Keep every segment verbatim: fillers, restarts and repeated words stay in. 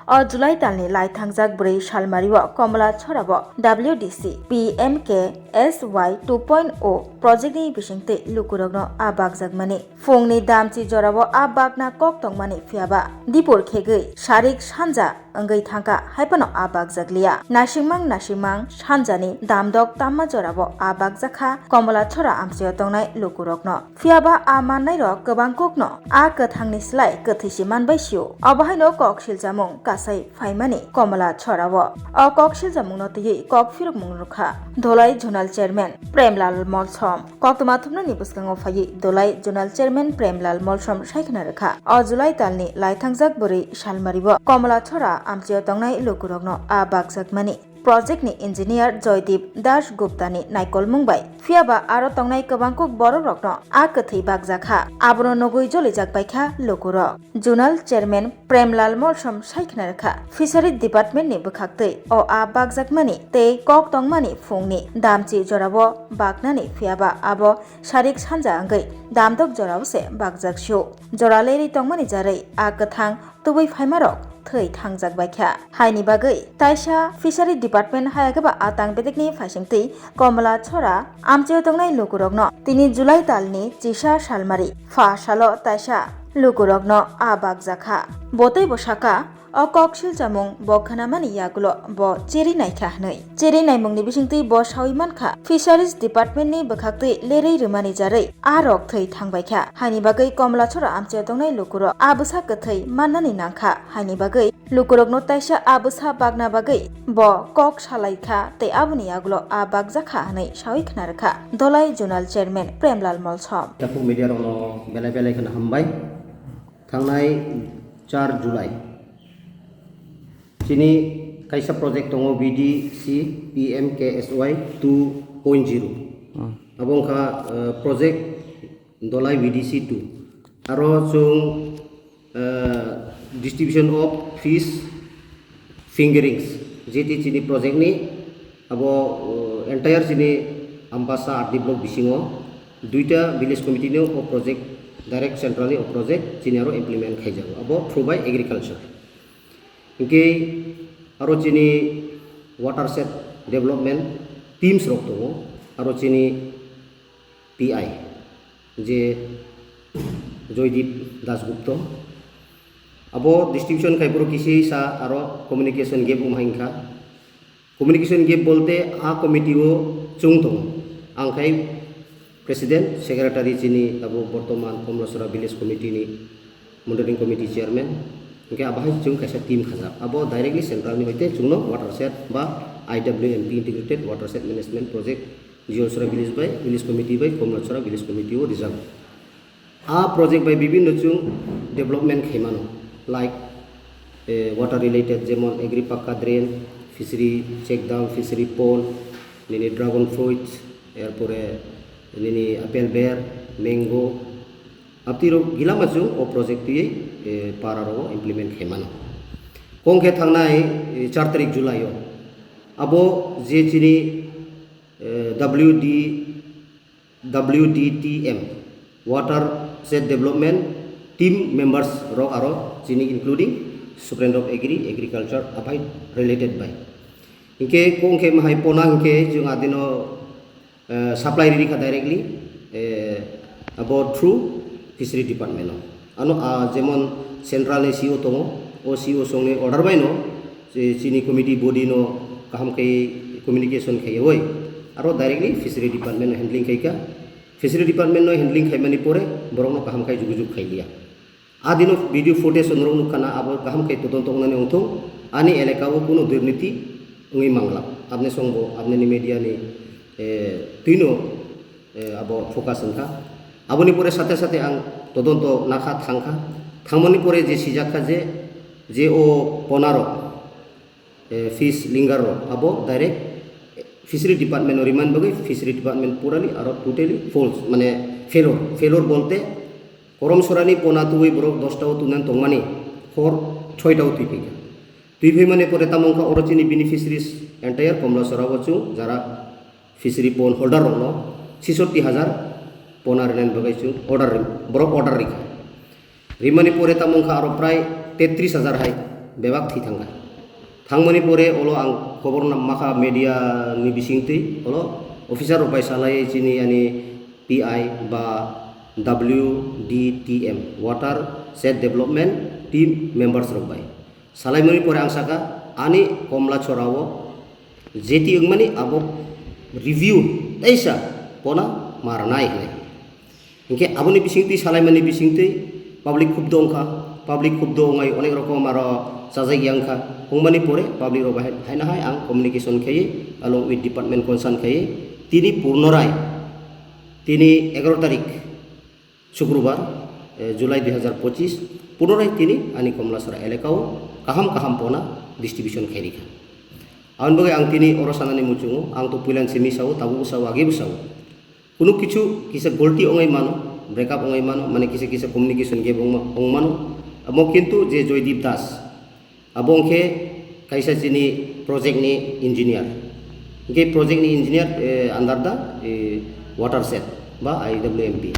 O July talni lai thangjak bwrwi salmario Komla Chorabo W D C P M K S Y two point oh projectni bisingtwi lukurokno a bakjakmani. Phungni damchi jorao a bakna kok tongmani phiyaba dipor khegwi sarik sanja wngwi thangkha, haiphano a bakjakliya. Naisingmang naisingmang sanjani damdok tamma jorao a bakjakha Komla Chora amchaio tongnai lukurokno. Phiyaba a mannairok kwbang kokno a kwthangni slai kwthwisi manbai sio. Obo haino kok siljamung kasai phaimani Komla Chorao. O kok siljamungno twiwi kok phirokmung rwkha Dholai Zonal Chairman Premlal Molsom. Koktwma thumnani bwskango phaiwi Dholai Zonal Chairman Premlal Molsom saikhwna rwkha. O July talni lai thangjak bwrwi salmaribo Komla Chora amchaio tongnai lukurokno a bakjakmani projectni engineer Joydeep Das Guptani naikolmung bai. Phiyaba aro tongnai kwbang kok bororokno a kwthwi bakjakha. Abono nugwi jolijak baikha lukurok. Zonal Chairman Premlal Molsom saikhwna rwkha, Fishery Departmentni bwkhaktwi o a bakjakmani tei kok tongmani phungni damchi jorao baknani phiyaba abo sarik sanja wngwi damdok jorao se bakjak sio. Jora lerwi tongmani jarwi a kwthang tubui phaimarok thwi thangjak baikha. Haini bagwi taisa Fishery Department hayakhe ba a tang bedekni phaisingtwi Komla Chora amchaio tongnai lukurokno tini July talni chisa salmari pha salo taisa lukurokno a bakjakha. Bo teibo sakha, o kok siljamung bo khwnamani yagulo bo cherwi naikha hwnwi. Cherwi naimungni bisingtwi bo sawi mankha, Fisheries Departmentni bwkhaktwi lerwi rwmani jarwi a rok thwi thangbaikha. Haini bagwi Komla Chora amchaio tongnai lukurok a bwsa kwthwi mannani nangkha. Haini bagwi lukurokno taisa a bwsa bakna bagwi bo kok salaikha tei aboni yagulo a bakjakha hwnwi sawi khna rwkha Dholai Zonal Chairman Premlal Molsom. Yapuk media rokno belai belai kheno hambai. Thangnai char July chini kaisa project tongo V D C P M K S Y two point zero. Hmm. Abo wngkha, eh, project Dholai V D C two. Aro chwng, eh, distribution of fish fingerings, jeti chini project ni abo, eh, entire chini Ambasa R D block bisingo duita village committee ni o project, direct central ni o project chini aro implement khaijago, abo through by agriculture. Hinkhe aro chini watershed development teams rok tongo, aro chini P I je Joydeep Dasgupta. Abo distribution khai borok kisi sa aro communication gap wng hai wngkha. Communication gap bolte a committee o chwng tongo. Ang khai president, secretary chini abo bortoman Komlasora village committee ni monitoring committee chairman. Hinkhe abo hai chwng kaisa team khajak. Abo directly central ni hoite chwngno watershed ba I W M P, Integrated Watershed Management Project, Jiolsora village bai, village committee bai, Komlasora village committee o rijak. A project bai bibinno chwng development khaimano, like, eh, water related, jemon agri pakka drain, fishery check dam, fishery pond, nini dragon fruits, erpore nini apple ber, mango, aptwi rok gilama chwng o project twiwi, eh, para rogo implement khaimano. Kong khe thangnai, eh, char tarik July o abo je chini, eh, W D W D T M, Watershed Development Team members rok aro chini including Superintendent of Agri, Agriculture, aphai related bai. Hinkhe kong khe mahai pona hinkhe chwng adino, eh, supply riri kha directly, eh, abo through Fishery Department o. Ano, ah, jemon central ni C E O tongo, o C E O songni order bai no, je chini committee body no kaham khe communication khaiwi, aro directly fishery department no handling khai kha. Fishery department no handling khaimani pore borok no kaham khai jugujug khai liya. Adino video footage o norok nukha na, abo kaham khai todonto wngnani wngthung, ani elaka o kuno durniti wngwi mangla. Abni songbo, abni media ni, eh, twino eh, abo focus wngkha. Aboni pore sate sate ang todonto nakha thangkha. Thangmani pore je sijakkha je, je o ponarok, eh, fish linger rok, abo direct fishery department o rimani bagwi fishery department purani aro totally false, mane failure. Failure bolte Koromsorani pona tubui borok dosta o tunan tongmani, hor soita o twi phaikha. Twi phaimani pore tamo wngkha oro chini beneficiaries entire Komlasora o chwng jara fishery pond holder rokno chisotti hajar pona rinani bagwi chwng order ri-, borok order rikha. Rimani pore tamo wngkha aro prai tetris hajar hai bebak thwi thangkha. Thangmani pore olo ang khobor na-, makha media ni bisingtwi olo officer rok bai salai chini ani P I ba W D T M, Water Shed Development Team members rok bai salaimani pore ang saka ani Komlachora o jeti wngmani abo review teisa pona marnai hinwi. Hinkhe aboni bisingtwi salaimani bisingtwi public khubdo wngkha, public khubdo wngwi onek rokom aro chajak ya wngkha. Wngmani pore public rok bai hai, haino hai ang communication khaiwi along with department concern khaiwi tini Purnorai, tini egaroh tarik Shukrobar, eh, July dui hazar pochis, Purnorai tini ani Komlachora elakao kaham kaham pona distribution khairikha. Aboni bagwi ang tini oro sanani muchungo, ang to puilan simi sao, tabukbo sao, agebo sao. Kunu kichu kisa golti ongwi mano, breakup ongwi mano, mane kisa kisa communication gap ongma-, ongmano. Amo kintu je Joydeep Das, abo wngkhe kaisa chini project ni engineer. Hinkhe project ni engineer, eh, under the, eh, watershed ba I W M P.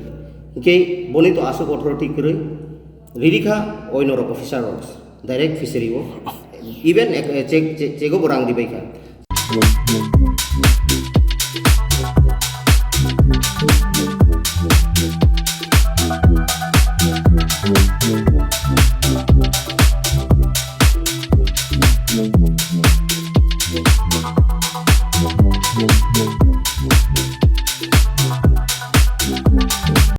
Hinkhe boni to aswk authority kwrwi, riri kha oino rok officer rok direct fishery o, even ek-, eh, check, check, check o bo rang ribai kha.